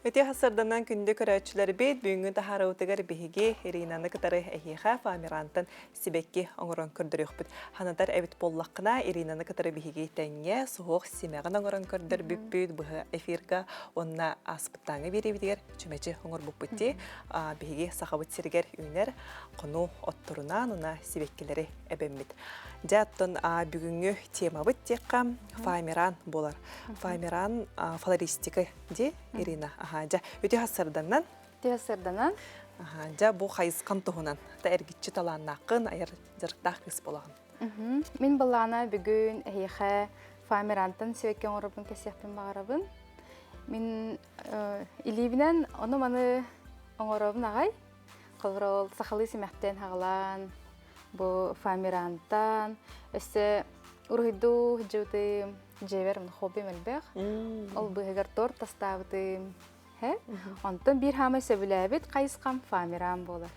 Үтүө сарданан күндү көрөөччүлэрбит, бүгүҥҥү таһаарыбытыгар биһиги Иринаны кытары эһиэхэ Фоамирантан сибэкки оҥорон көрдөрүөхпүт. Ханатар эбит буоллаххына, Иринаны кытары биһиги тэҥҥэ суһуох симэҕин оҥорон көрдөрбүппүт быһа эфирга уонна ааспыттааҥы биэриибитигэр чүмэчи оҥорбуппут дии. Биһиги Сахабыт сиригэр үүнэр хонуу отторунаан уна сибэккилэри эбэммит. Дьэ, оттон бүгүҥҥү темабыт диэххэ фоамиран буолар. Фоамиран флористика дии, Ирина. Аха, дьэ, үтүө сарданан. Үтүө сарданан. Аха, дьэ, бу хайысхан туһунан. Та эргиччи талааннааххын, айар дьарыктаах кыыс буолаҕын. Мин былаана бүгүн эһиэхэ фоамирантан сибэкки оҥоробун кэсиэхпин баҕарабын. Мин илиибинэн ону-маны оҥоробун аҕай. Холобура, ол сахалыы симэхтэн хаҕалаан, бу фоамирантан, өссө уруһуйдуу сылдьыбытым, дьиэбэр хоббим элбэх. Ол быыһыгар торт тастаабытым. Онтон биир хаамай сөбүлээбит хайысхам фоамиран буолар.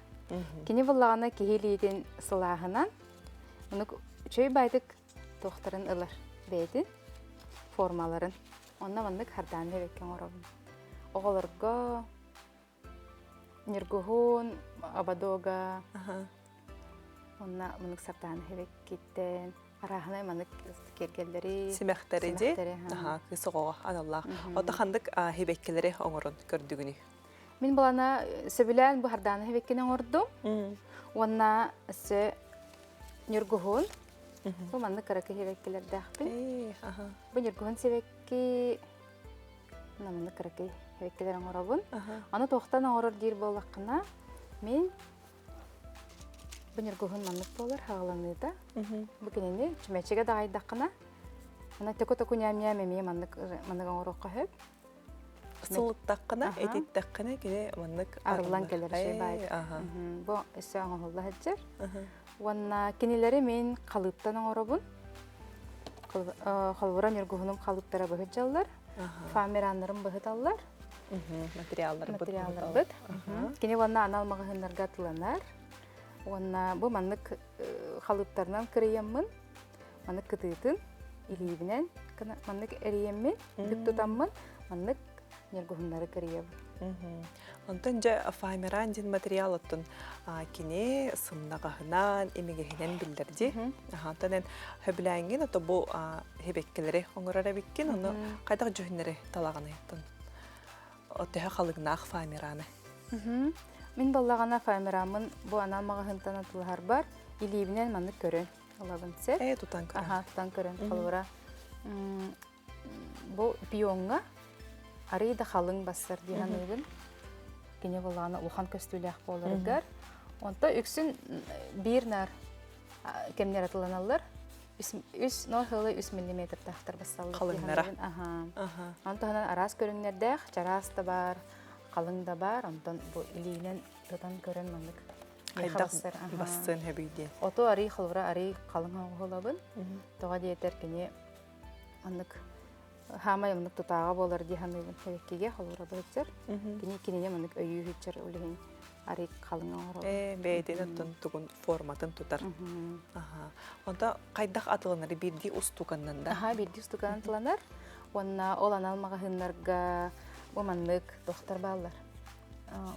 Кини буллаҕына киһи илиитин сылааһынан, онук үчүгэй баайдык туохтарын ылар бэйэтин формаларын. Онно маннык хардааны эбэккэ оҥоробун. Оҕолорго Ньургуһун, Ободога, уонна маннык сардаана эбэккиттэн арааһынай маннык киэргэллэри, Симэхтэри дии. Аха, кыыс оҕоҕо аналлаах. Ото ханнык хибэккилэри оҥорон көрдүгүнүй? Мин балана сөбүлээн бу хардаана хибэккини оҥордум. Уонна өссө ньургуһун. Бу маннык кыракый хибэккилэрдээхпин. Бу ньургуһун сибэкки Маннык кыракый эбэккилэр оҥоробун. Аны туохтан оҥорор диир буоллаххына, мин бу ньургуһун маннык буолар хаҕыланыыта. Бу кинини чүмэчигэ даҕайдаххына, аны төкө-төкү ньээм-ньээм эмиэ маннык маннык оҥоруохха сөп. Сылыттаххына, этиттэххинэ кини маннык арыллан кэлэр үчүгэй баайдык. Бу өссө оҥоһулла сылдьар. Уонна кинилэри мин халыыптан оҥоробун. Холобура ньургуһунум халыыптара быһыдьаллар. Фоамираннарын быһыталлар. Материалларбыт. Материалларбыт. Кини уонна анал маҕаһыыннарга атыланар. Уонна бу маннык халыыптарынан кырыйаммын, маннык кытыытын илиибинэн маннык эрийэммин, бүк тутаммын, маннык ньургуһуннары кырыйабын. Онтон дьэ фоамиран диэн материал оттон кини сымнаҕаһынан, имигэһинэн биллэр дии. Онтон эн сөбүлээҥҥин ото бу хибэккилэри оҥорор эбиккин, ону хайдах дьүһүннэри талаҕыный оттон төһө халыҥнаах фоамираны? Мин баллаҕана фоамираммын бу анал маҕаһыынтан атыылаһарбар илиибинэн маннык көрөн ылабын сеп. Ээ тутан көрөн. Аха, тутан көрөн. Холобура, бу пиоҥҥа арыый да халыҥ бассар дии саныыбын. Кини былаана улахан көстүүлээх буоларыгар. Онто үксүн биир наар кэмнэр атыланаллар. Үс нол хылы үс миллиметрдаахтар бассаллар. Халыҥнара. Аха. Онтон араас көрүҥнэрдээх, чараас да бар, халыҥ да бар. Онтон бу илиинэн тутан көрөн маннык хайдах бассыан хөбүй диэн. Оту арый холбура арый халыҥ оҥоһулабын. Тоҕо диэтэр кини Оннук хаамай оннук тутааҕа буолар дии саныыбын. Эбэккигэ холуура быһыттар. Кини кинини маннык өйүү үһүччэр ол иһин арый халыҥ оҥоробун. Ээ, бэйэтин оттон тугун форматын тутар. Аха. Онто хайдах атыланар биирдии устуканнан да? Аха, биирдии устуканан атыланар. Уонна ол анал маҕаһыыннарга бу маннык тохтор бааллар.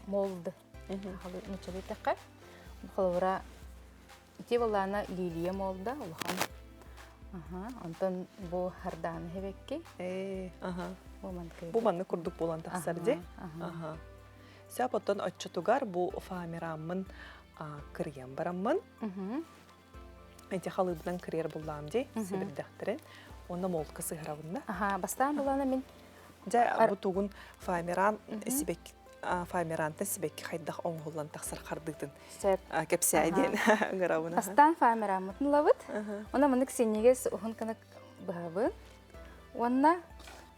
Молд. Нуччалыы эттэххэ. Холобура Ити былаана лилия молда улахан. Аха, онтон бу хардааны хэбэкки. Ээ, аха. Бу маннык курдук буолан тахсар ди. Аха. Сөп оттон оччотугар бу фоамираммын кырыйан бараммын. Эти халыыбынан кырыйар буллаам ди, сибирдэхтэрин. Онно молка сыһарабын да. Аха, бастаан булаана мин Дьэ, бу тугун фоамиран сибэкки фоамирантан сибэкки хайдах оҥоһуллан тахсар хардыытын Сөп. кэпсээ диэн ыҥырабын. Бастаан фоамираммытын ылабыт. Онно маннык синньигэс уһун гына быһабын. Уонна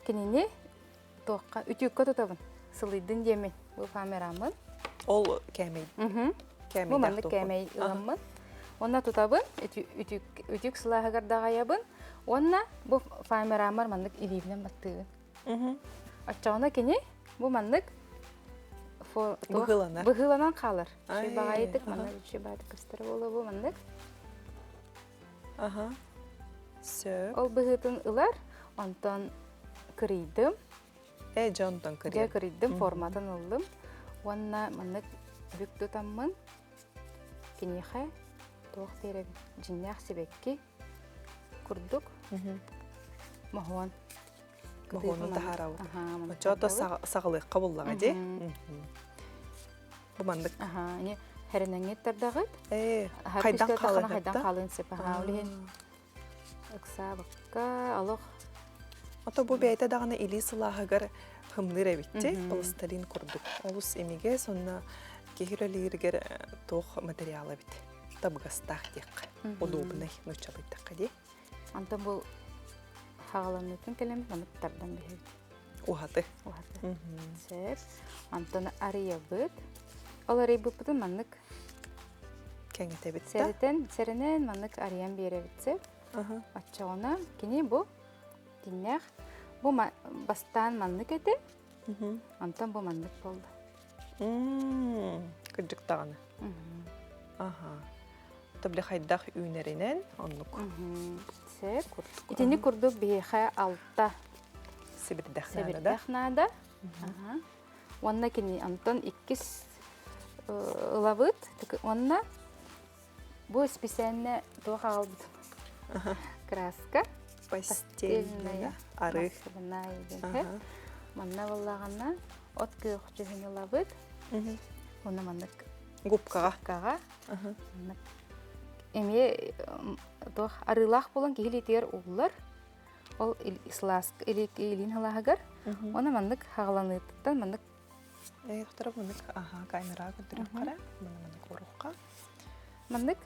кинини туохха үтүөккэ тутабын. Сылыйдын диэмин бу фоамираммын. Ол кээмэй. Бу маннык кээмэй ыламмын. Уонна тутабын, үтүк сылааһыгар даҕайабын. Уонна бу фоамираммар маннык илиибинэн баттыыбын. Оччоҕуна кини бу маннык быһыыланар. Быһыыланан хаалар. Үчүгэй баҕайытык, манна үчүгэй баҕайытык көстөр буолуо бу маннык. Аха. Сөп. Ол быһыытын ылар, онтон кырыйдым. Э, дьонтон Дьэ кырыйан. кырыйдым, форматын ыллым. Уонна маннык бүк тутаммын киниэхэ туох биэрэбин дьиҥнээх сибэкки курдук моһуон Моһуону таһаарабыт. Оччото саҕалыахха буллаҕа дии. Бу маннык. Аха, ини хэрэнэҥҥит тардаҕыт. Ээ, хайдан хаалан хайдан хаалыан сөп. Аха, ол иһин ыксаабакка олох Ото бу бэйэтэ даҕаны илии сылааһыгар хымныыр эбитти, пластилин курдук. Олус имигэс, онно киһи үлэлииригэр туох материал эбит. Табыгастаах диэххэ. Удобный нууччалыйдахха дии. Онтон бу хаҕаланыытын кэлэн маннык тардан биһэбит. Уһаты. Уһаты. Сөп. Онтон арыйабыт. Ол арыйбыппытын маннык кэҥэтэбит да. Сэрэтэн, сэрэнэн маннык арыйан биэрэбит сөп. Оччоҕуна кини бу дьиҥнээх бу бастаан маннык этэ. Онтон бу маннык буолла. Кырдьык даҕаны. Аха. Тобли хайдах үүнэринэн оннук. Сөп. Итини курдук биһиэхэ алта сибирдэх наада. Сибирдэх наада. Уонна кини онтон иккис ылабыт. Уонна бу исписээннэ туох аҕалбыт? Краска. Постельная. Ары. Манна буоллаҕына от күөх дьүһүн ылабыт. Уонна маннык губкаҕа. Губкаҕа. Эмиэ туох арыылаах буолан киһи илиитигэр ууллар. Ол сылаас илиин сылааһыгар. Уонна маннык хаҕаланыытыттан маннык Эйхтара маннык аха камераҕа көрдөрүөххэ манна маннык уруохха. Маннык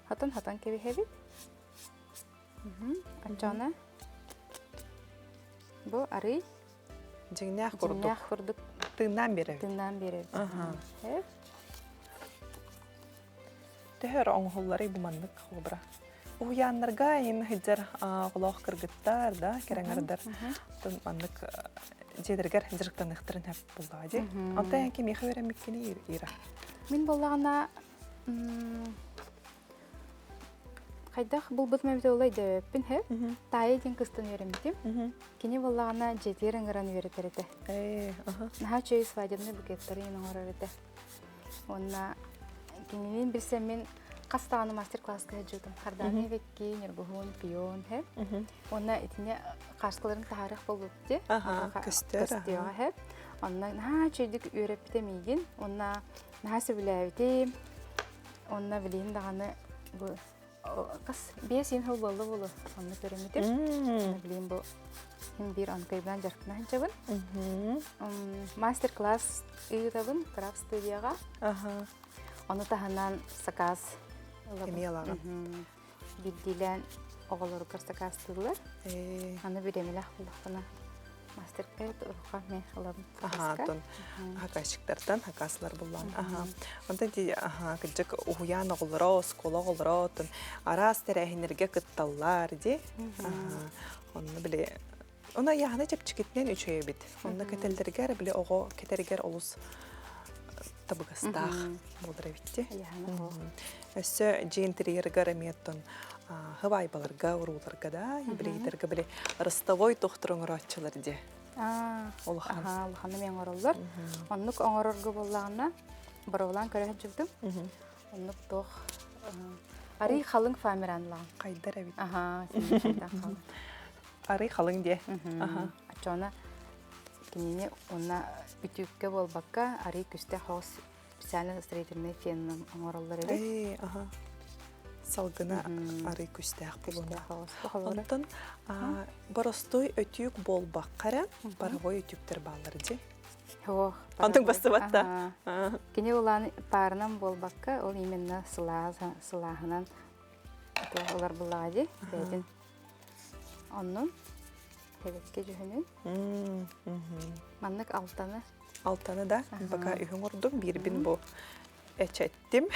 хатан-хатан кэбиһэбит. Оччоҕуна бу арый Дьиҥнээх курдук. Дьиҥнээх курдук. Тыыннаан биэрэбит. Тыыннаан биэрэбит. Төһө эрэ оҥоһулларый бу маннык холобура? Уһуйааннарга иһин сылдьар оҕолоох кыргыттар да, кэрэҥэрдэр маннык дьиэлэригэр дьарыктаныахтарын сөп буоллаҕа дии. Онтон эн кимиэхэ үөрэммиккиний Ира? Мин буоллаҕына хайдах булбутум эбитэ буолла өйдөөбөппүн һэ. Таайа диэн кыстан үөрэммитим. Кини буоллаҕына дьиэтигэр ыҥыран үөрэтэр этэ. Наһаа үчүгэй свадебный букеттары оҥорор этэ. Уонна кинилиин билсэммин хас даҕаны мастер-класска сылдьыбытым. Хардааны эбэкки, ньургуһун, пион һэ. Уонна итини хааскаларын таһаарыах буолбут дии. Көстөр. Һэ. Онно наһаа үчүгэйдик үөрэппитэ миигин. Уонна наһаа сөбүлээбитим. Онно билигин даҕаны бу хас 5 сыл буолла буолуо онно көрүммүтүм. Билигин бу мин биир онкайбынан дьарыктана сылдьабын. Мастер-класс ыытабын крафт студияҕа. Ону таһынан сакаас ылабын. Эмиэ ылаҕын. Биирдиилээн оҕолоругар сакаастыыллар. Аны бириэмэлээх буоллахпына мастер-класс уруха мен ылабын. Аха, оттон хакасчиктартан хакаслар буллаан. Аха. Онтон ти аха кырдьык уһуйаан оҕолоро, оскуола оҕолоро оттон араас тэрээһиннэргэ кытталлар ди. Аха. Онно били Она яһана чэпчэкитинэн үчүгэй эбит. Онно кэтэллэригэр били оҕо кэтэригэр олус табыгастаах буолар эбитти. Өссө дьиэ интерьеригэр эмиэ оттон хыбайбаларга, урууларга да, ибрейдергэ били ростовой тохтор оҥорооччулар дии. Улахан. Улаханы мен оҥороллор. Оннук оҥорорго буоллаҕына бороволаан көрө сылдьыбытым. Оннук туох арый халыҥ фамиранлаан. Хайдар эбит. Аха, халыҥ. Арый халыҥ диэ. Оччоҕуна кинини уонна үтүккэ буолбакка арый күстээх оҕус специально строительный фенынан оҥороллор эбит. Ээ, аха. Салгына арый күстээх буолуна. Онтон боростуой өтүүк буолбакка эрэ паровой өтүүктэр бааллар дии. Ох, Онтуҥ бастыбат да. Кини улаан паарынан буолбакка, ол именно сылааһынан ылар буллаҕа дии бэйэтин. Оннун тэбэккэ дьүһүнүн. Маннык алтаны. Алтаны да, пока үһүн ордум, биирбин бу эчэттим.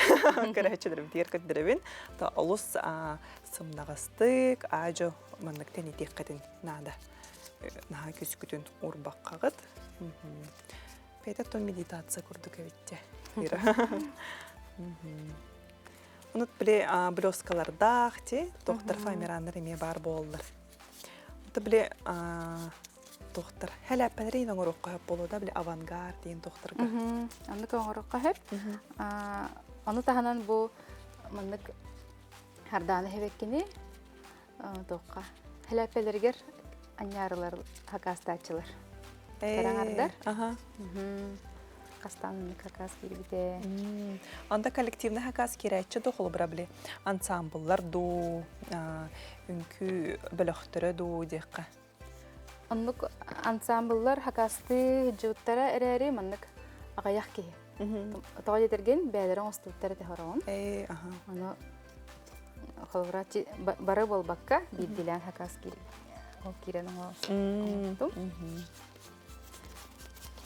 Көрөөччүлэрим тиэр көрдөрөбүн. То олус сымнаҕастык, аажо маннык тэнитиэххитин наада. Наһаа күскүтүн урбаккаҕыт. Бэйэтэ тон медитация курдук эбитте. Ира. Онут били блескалардаах ти, доктор фамираннар эмиэ баар буоллар. Это били. Тохтар. Хэлээппэлэрин оҥоруохха сөп буолуо да, били авангард диэн тохтарга. Оннук оҥоруохха сөп. Ону таһынан бу маннык хардааны хэбэккини туохха хэлээппэлэригэр анньаарылар хакаастааччылар. Кэрэҥардар. Хастаан маннык хакаас киирбитэ. Анда коллективный хакаас киирээччи да холобура били ансамбллар дуу, үҥкүү бөлөхтөрө дуу диэххэ. Оннук ансамбллар хакастыы сылдьыбыттара эрээри маннык аҕыйах киһи. Тоҕо диэтэргин бэйэлэрэ оҥостубуттар этэ хороҕун. Ону холобура бары буолбакка биирдиилээн хакас ол киирэн оҥостум.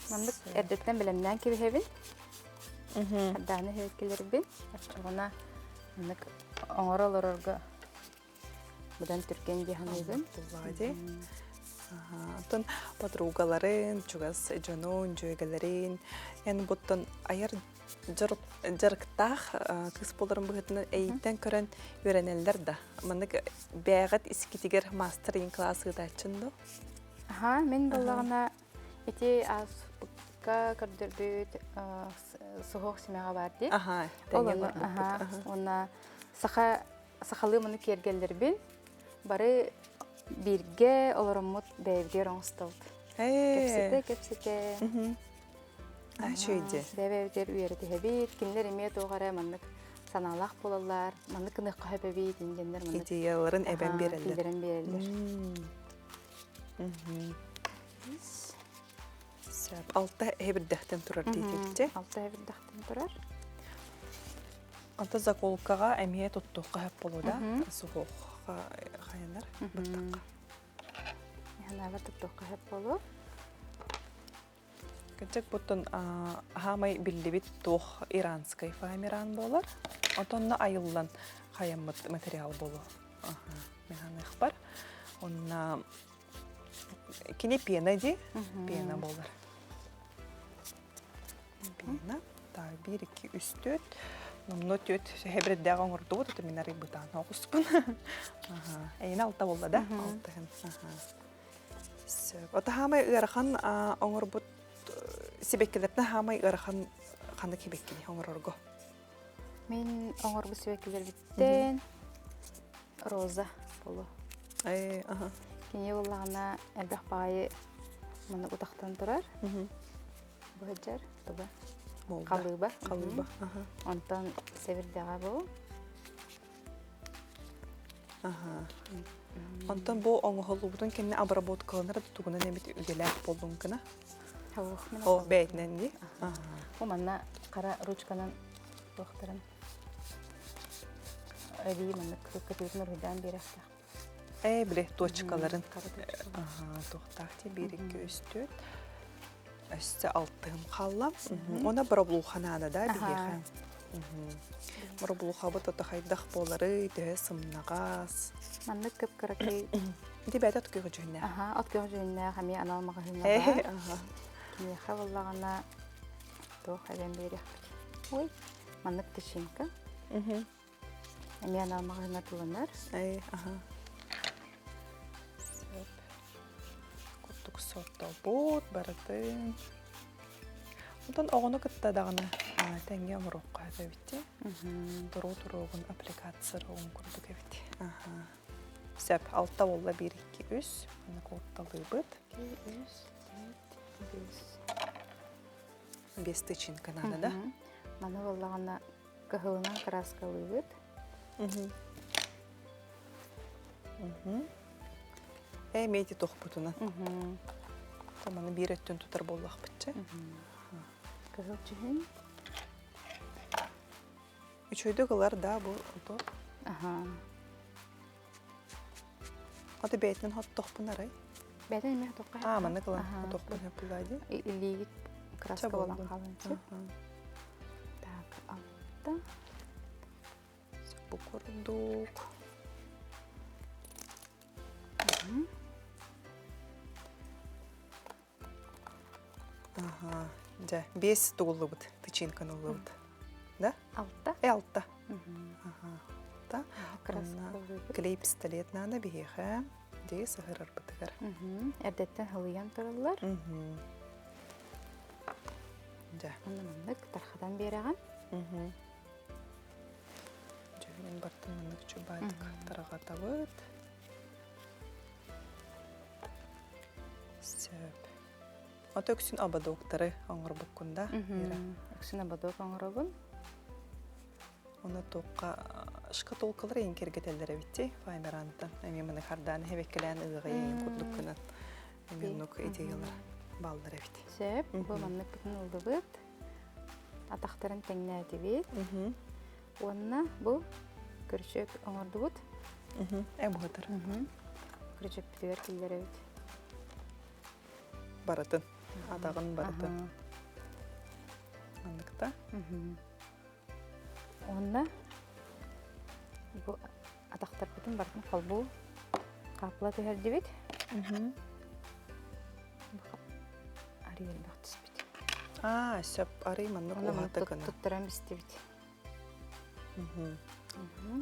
Маннык эрдэттэн бэлэмнээн кэбиһэбин. Хардааны иһэккилэрбин. Оччоҕуна маннык оҥоро олорорго Быдан түргэн дии саныыбын. Буллаҕа Оттон подругаларын, чугас дьонун, дьүөгэлэрин эн буттан айар дьарыктаах кыыс буоларын быһыытынан эйиттэн көрөн үөрэнэллэр да. Маннык бээҕит искитигэр маастар класс ыытааччын до? Аха, мин буоллаҕына ити ааспыкка көрдөрбүт суһуох симэҕэ баар дии. Аха, Ол аха, уонна саха сахалыы маны киэргэллэрбин бары бииргэ олороммут бэйэбитигэр оҥостобут. Кэпсэтэ, кэпсэтэ. Үчүгэй Бэйэбитигэр үөрэтиһэбит, кинилэр эмиэ туох эрэ маннык санаалаах буолаллар, маннык гыныахха сөп эбит диэннэр маннык идеяларын эбэн биэрэллэр. Киллэрэн биэрэллэр. Сөп. Алта эбирдэхтэн турар диэтибитчэ. Алта эбирдэхтэн турар. Anta заколкаҕа эмиэ туттуохха сөп буолуо да? Суһуохха хайанар баттахха. Ханаабар туттуохха сөп буолуо. Кынчык буттун хаамай биллибит туох иранскай фоамиран буолар. Отонно айыллан хайаммыт материал буолуо. Механыхпар. Онна кини пена ди, пена буолар. Пена. Так, 1, 2, 3, 4. Номно 4 хэбирдээх оҥордубут, это мин арыйбытаан оҕуспун. Эйин алта буолла да? Алтыһын. Сөп. Ото хаамай ыарахан оҥорбут сибэккилэртэн хаамай ыарахан ханнык сибэккини оҥорорго? Мин оҥорбут сибэккилэрбиттэн роза болу. Кини буоллаҕына элбэх баҕайы маннык утахтан турар. Быһыдьар туга? Халыыба. Халыыба. Онтон сэбирдэҕэ бу. Онтон бу оҥоһуллубутун кэннэ обработкаланар тугунан эбит үгэлээх буоллун гына? О, бэйэтинэн дии. Бу манна хара ручканан туохтарын эбии маннык кытыытын уруһуйдаан биэрэхтээх. Ээ, били точкаларын. Туохтаах дии, биир, икки, үс, түөрт. Өссө алтыһым хаалла. Она боробулуха наада да биһиэхэ. Боробулухабыт ото хайдах буоларый, төһө сымнаҕас. Маннык кып-кыракый. Ити бэйэтэ от күөх дьүһүннээх. Аха, от күөх дьүһүннээх эмиэ анал маҕаһыыҥҥа баар. Киниэхэ буоллаҕына туох эбэн биэриэхпит. Ой, маннык тычинка. Эмиэ анал маҕаһыыҥҥа тылынар. Аха. Сөп. Курдук сортобут барытын. Онтон оҕону кытта даҕаны тэҥҥэ оҥоруохха сөп эбит дии. Туруу-туруоҕун аппликацияларын курдук эбит. Сөп. Алта буолла биир, икки, үс. Аны куотталыыбыт. Икки, үс, төрт, бес. Бес тычинка надо, да? Маны буоллаҕына кыһылынан кырааскалыыбыт. Ээ, мэйти тохпутунан. Таманы биир өттүн тутар буоллахпытча. Кыһыл дьүһүн. Үчүгэйдик ылар да бу ото. Аха. Ото бэйэтинэн хоттохпун арай. Бэйэтин эмиэ хотоххо. Аа, маннык ылан хотохпун хөппулаа дии. Илиигит краска болан хаалан сөп. Так, алта. Бу курдук. Аха, дьэ, биэс тугуллубут, тычинканы ыллыбыт. Да? Алта. Э, алта. Аха, алта. Клей пистолет надо биһиэхэ. Дии сыһырарбытыгар. Эрдэттэн халыйан тураллар. Дьэ. Онно маннык тархатан биэрэҕин. Дьүһүнүн бартын маннык чубаатык тарҕатабыт. Сөп. Ото үксүн ободоктары оҥорбуккун да, Ира? Үксүн ободок оҥоробун. Оны туохха шкатулкалар эйин кэргэтэллэр эбитти файмерантан. Эмиэ маны хардааны хэбэккэлээн ыаҕай эйин курдук гынан эмиэ оннук идеялар бааллар эбит. Сөп. Бу маннык бүтүн ыллыбыт. Атахтарын тэҥнээтибит. Уонна бу күрүчүөк оҥордубут. Э быһытыр. Күрүчүөкпүтүгэр киллэрэбит. Барытын. Атаҕын барытын. Манныкта. Уонна бу атахтарбытын барытын холбуу хаапыла түһэрдибит. Арый элбэх түспүт. Аа, сөп. Арый маннык уһата гына. Туттаран бистибит.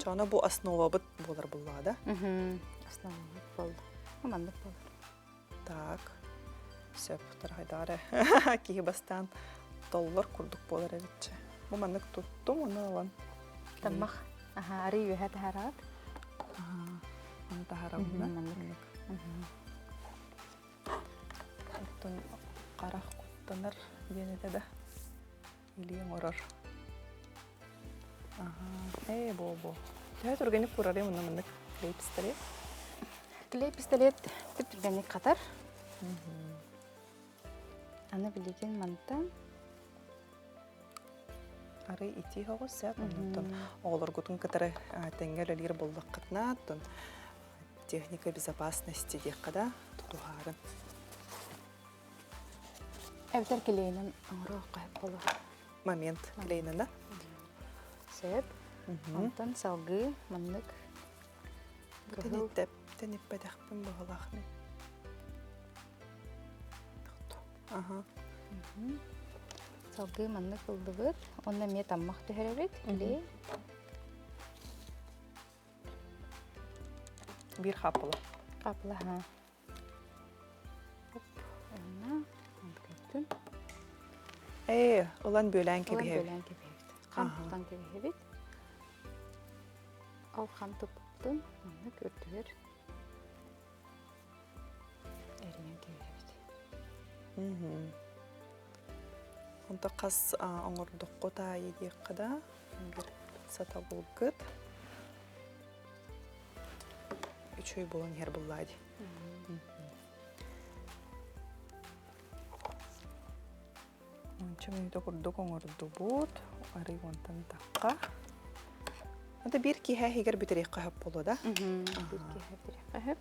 Чоно бу основабыт буолар буллаа да? Основабыт буолла. Маннык буолар. Так. Сөп, тархайдаары. Киһи бастаан толлор курдук буолар эбитчи. Бу маннык туттум, ону ылан. Таммах. Аха, арый үөһэ таһараат. Аны таһарабын да. Маннык. Оттон харах куттанар диэн этэ да. Илии оҥорор. Аха. Ээ, бо-бо. Төһө түргэнник курарый мунна маннык клей пистолет? Клей пистолет түп түргэнник хатар. Аны билигин мантан Арый итии оҕус сәп оннуттан оҕолоргутун кытары тэҥҥэ үлэлиир буоллаххытына оттон техника безопасности диэххэ да тутуһаарын. Эбэтэр клейинэн оҥоруохха боло. Момент клейнана. Сөп. Онтон салгыы маннык Тэниппэтэхпин тэниппэтэхпин баҕалаахмын. Аха. Салгыы маннык ыллыбыт. Онно эмиэ таммах түһэрэбит. Клей. Биир хаапыла. Хаапыла, ха. Ээ, ылан бүөлээн кэбиһэбит. Ылан бүөлээн кэбиһэбит. Хам тутан кэбиһэбит. Ол хам туппутун маннык үрдүгэр эрийэн кэбиһэбит. Онто хас оҥордоххут аайы диэххэ да, сатабылгыт үчүгэй буолан иһэр буллаа дии. Онча мүнүүтэ курдук оҥордубут. Арый уонтан тахха. Это биир киһи иһигэр бүтэриэххэ сөп буолуо да? Биир киһи бүтэриэххэ сөп.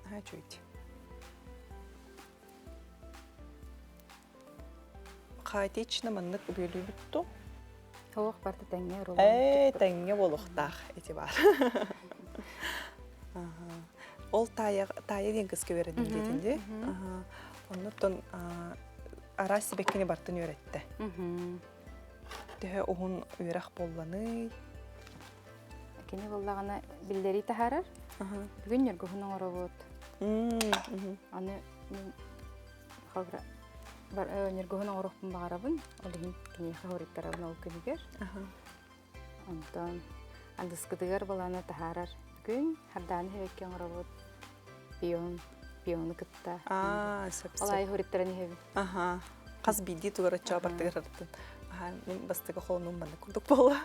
Наһаа үчүгэй. Хаотично маннык бүөлүүбүт ту. Туох барыта тэҥҥэ рулон. Ээ, тэҥҥэ буолуохтаах ити баар. Ол таайа таайа диэн кыска үөрэнним диэтин дии. Оннуттан араас сибэккини бартын үөрэттэ. Төһө уһун үөрэх буолланый? Кини буоллаҕына биллэрии таһаарар. Бүгүн ньургуһун оҥоробут. Аны мин холобура ньургуһун оҥоруохпун баҕарабын. Ол иһин киниэхэ хоруйтарабын ол күнүгэр. Онтон андыскытыгар балаана таһаарар күн хардааны хэвэккэ оҥоробут. Пион, пиону кытта. Аа, сөп Ол аайы хоруйтаран иһэбин. Аха. Хас биирдии тугар оччоҕо бартыгар ырыттын. Аха, мин бастакы холонуум маннык курдук буолла.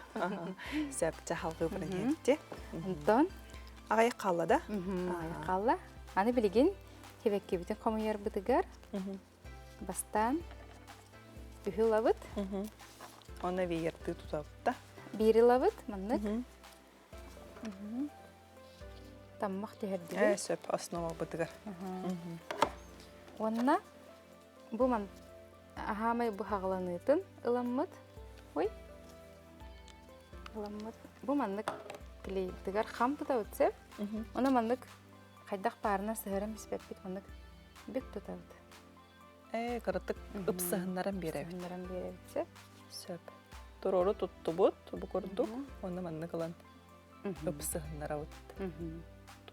Сөп, чэ халгыы баран иһэбит. Онтон Аҕыйах хаалла да? Аҕыйах хаалла. Аны билигин сибэккибитин хомуйарбытыгар бастаан үһү ылабыт. Онно веердыы тутабыт да? Биир ылабыт маннык. Таммах түһэрдибит. Ээ, сөп, основабытыгар. Уонна бу ман аһаамай бу хаҕыланыытын ыламмыт. Ой. Ыламмыт. Бу маннык клейбытыгар хам тутабыт сөп. Ону маннык хайдах паарынан сыһаран биспэппит маннык бүк тутабыт. Ээ, кыратык ыпсыһыннаран биэрэбит. Ыпсыһыннаран биэрэбит сөп. Сөп. Туруору туттубут, бу курдук. Уонна маннык ылан ыпсыһыннарабыт.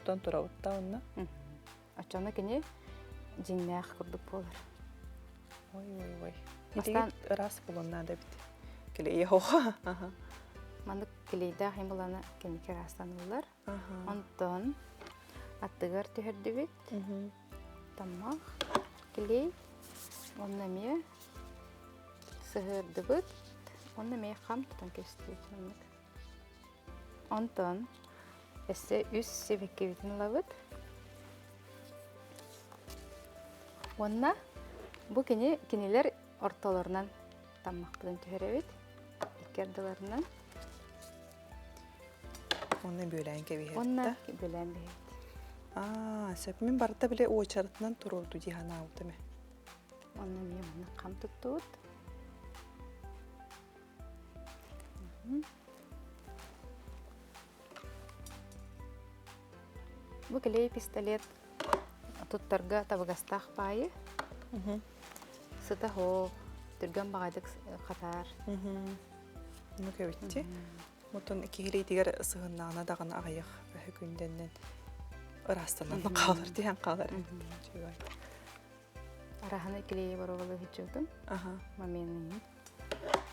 Тутан турабытта онно. Оччоно кини дьиҥнээх курдук буолар. Ой, ой, ой. Бастаан ыраас булун наада эбит. Клей хоха. Маннык клейдаах имбаланы кэнники ыраастаныллар. Онтон аттыгар түһэрдибит. Таммах, клей, онно эмиэ сыһыардыбыт. Онно эмиэ хам тутан кэбистибит маннык. Онтон өссө үс сибэккибитин ылабыт. Уонна бу кини кинилэр ортолорунан таммахпытын түһэрэбит. Икки ардыларынан. Онно бүөлээн кэбиһэбит Онно бүөлээн биһэбит. Аа, сөп. Мин барыта биле уочаратынан туруорду дии санаабытым. Онно эмиэ маннык хам туттубут. Бу клей пистолет туттарга табыгастаах баайы. Сыта хоох, түргэн баҕайдык хатаар. Ну кэбитти. Отон киһилиитигэр сыһыннаана даҕаны аҕыйах күндэннэн ыраастанан хаалар диэн хаалар. Араһаны клейи боруобалыы сылдьыбытым. Моментын.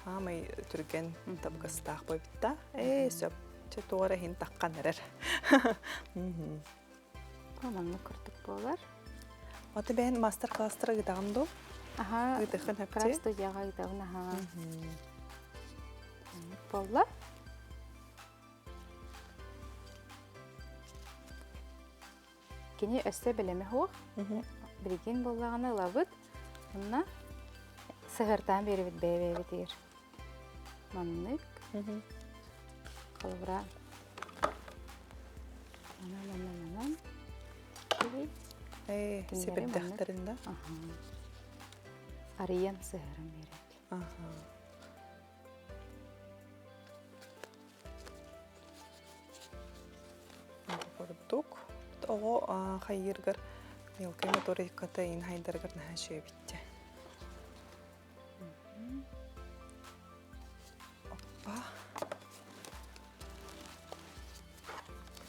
Аамай түргэн табыгастаах буолбутта. Ээ, сөп. Чэ туора иһин таххан эрэр. Маннык курдук буолар. Аты бэйэн мастер-класстара ыытаҕын дуу? Аха. Ыытыххын хөпчү? Крафт студияҕа ыытабын, аха. Маннык буолла. Кини өссө бэлэмэ суох. Билигин буоллаҕына ылабыт. Онно сыһыартаан биэрэбит бэйэ-бэйэбитигэр. Маннык. Холобура манан манан манан. Ээ, сибирдэхтэрин да? Арыйан сыһыаран биэрэбит. Курдук. Оҕо хайыыргар мелкай моториката ин хайдарыгар наһаа үчүгэйбиттэ. Оппа.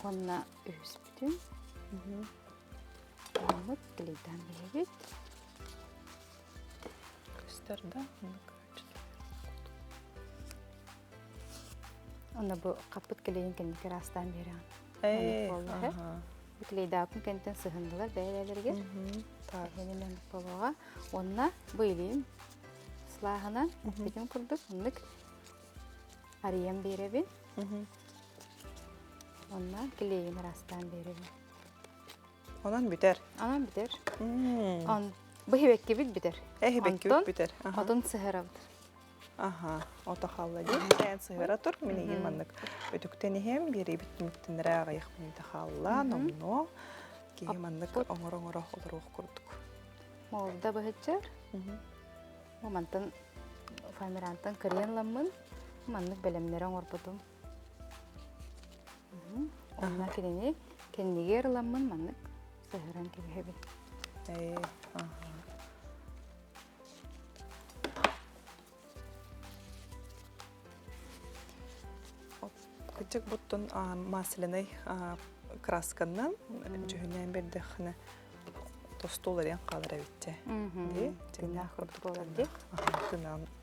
Уонна үһүспүтүн Оннук клейдаан биһэбит. Көстөр да? Онно бу хаппыт клейин кэнники ыраастаан биэрэҕин. Бу клейдаапын кэнтэн сыһыннылар бэйэлэригэр. Эһэнинэн буолуоҕа. Уонна бу илиим сылааһынан бүтүн курдук оннук арыйан биэрэбин. Уонна клейин ыраастаан биэрэбин. Онон бүтэр. Онон бүтэр. Он бу хибэккибит бүтэр. Э хибэккибит бүтэр. Отун сыһарабыт. Аха, ото хаалла дии. Эн сыһыра тур, мин игин маннык өтүктэн иһэм, биэриибит түмүктэнэрэ аҕыйах мүнүүтэ хаалла, номнуо киһи маннык оҥоро-оҥоро олоруох курдук. Молда быһыччар. Бу мантан фоамирантан кырыйан ламмын, маннык бэлэмнэри оҥорбутум. Онно кинини кэннигэр ыламмын маннык сыһыран кэбиһэбин. Ээ, аха. Кычык буттун масляный красканнан дьүһүнээн бердэххинэ тосту уларыйан хаалар эбит дии. Тыыннаах курдук буолар дии.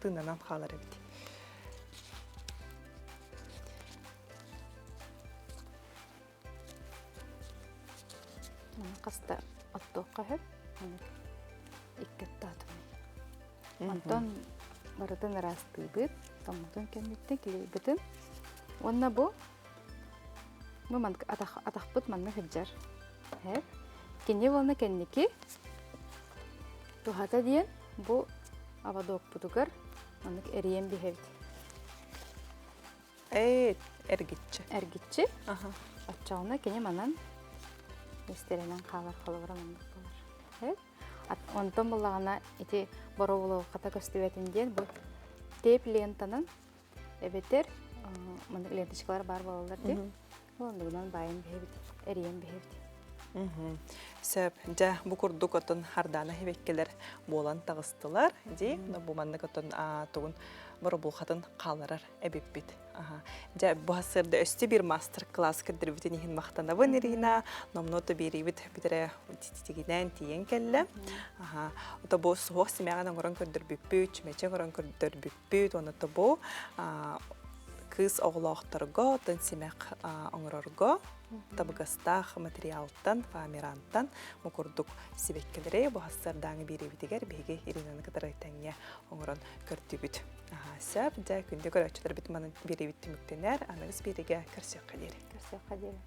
Тыынанан хаалар эбит. Хаста оттуохха сөп. Икки оттоотум. Онтон барытын ыраастыыбыт, тоҥмутун кэнниттэн килийбитин. Уонна бу бу атахпыт манна сылдьар. Кини уонна кэнники туһата диэн бу ободокпутугар маннык эрийэн биһэбит. Ээ, эргиччи. Эргиччи. Оччоҕуна кини манан истэринэн хаалар холобура маннык буолар. Онтон буллаҕына ити боробулуохата көстүбэтин диэн бу тейп лентанан эбэтэр маннык ленточкалар баар буолаллар дии. Оннугунан баайан биһэбит, эрийэн биһэбит. Сөп. Дьэ, бу курдук отон Хардаана хибеккелер буолан таҕыстылар. Ди, бу маннык отон тугун боробулхатын хааларар эбиппит. Дьэ, бу сырда өстө бир мастер-класс кырдырбытын иһин махтанабын Ирина. Номнуото биэрибит бүтэрэ тигинэн тиийэн кэллэ. Ото бу суох симэҕин оҥорон көрдөрбүппүт, чүмэчи оҥорон көрдөрбүппүт, уонна бу кыыс оҕолоохторго, оттон симэх оҥорорго табыгастаах материалтан, фоамирантан бу курдук сибэккилэри бу сардааҥы биэриибитигэр биһиги Иринаны кытары тэҥҥэ оҥорон көрдүбүт. Сөп, дьэ, күндү көрөөччүлэрбит манан биэриибит түмүктэнэр. Аныгыс биэриигэ көрсүөххэ диэри. Көрсүөххэ диэри.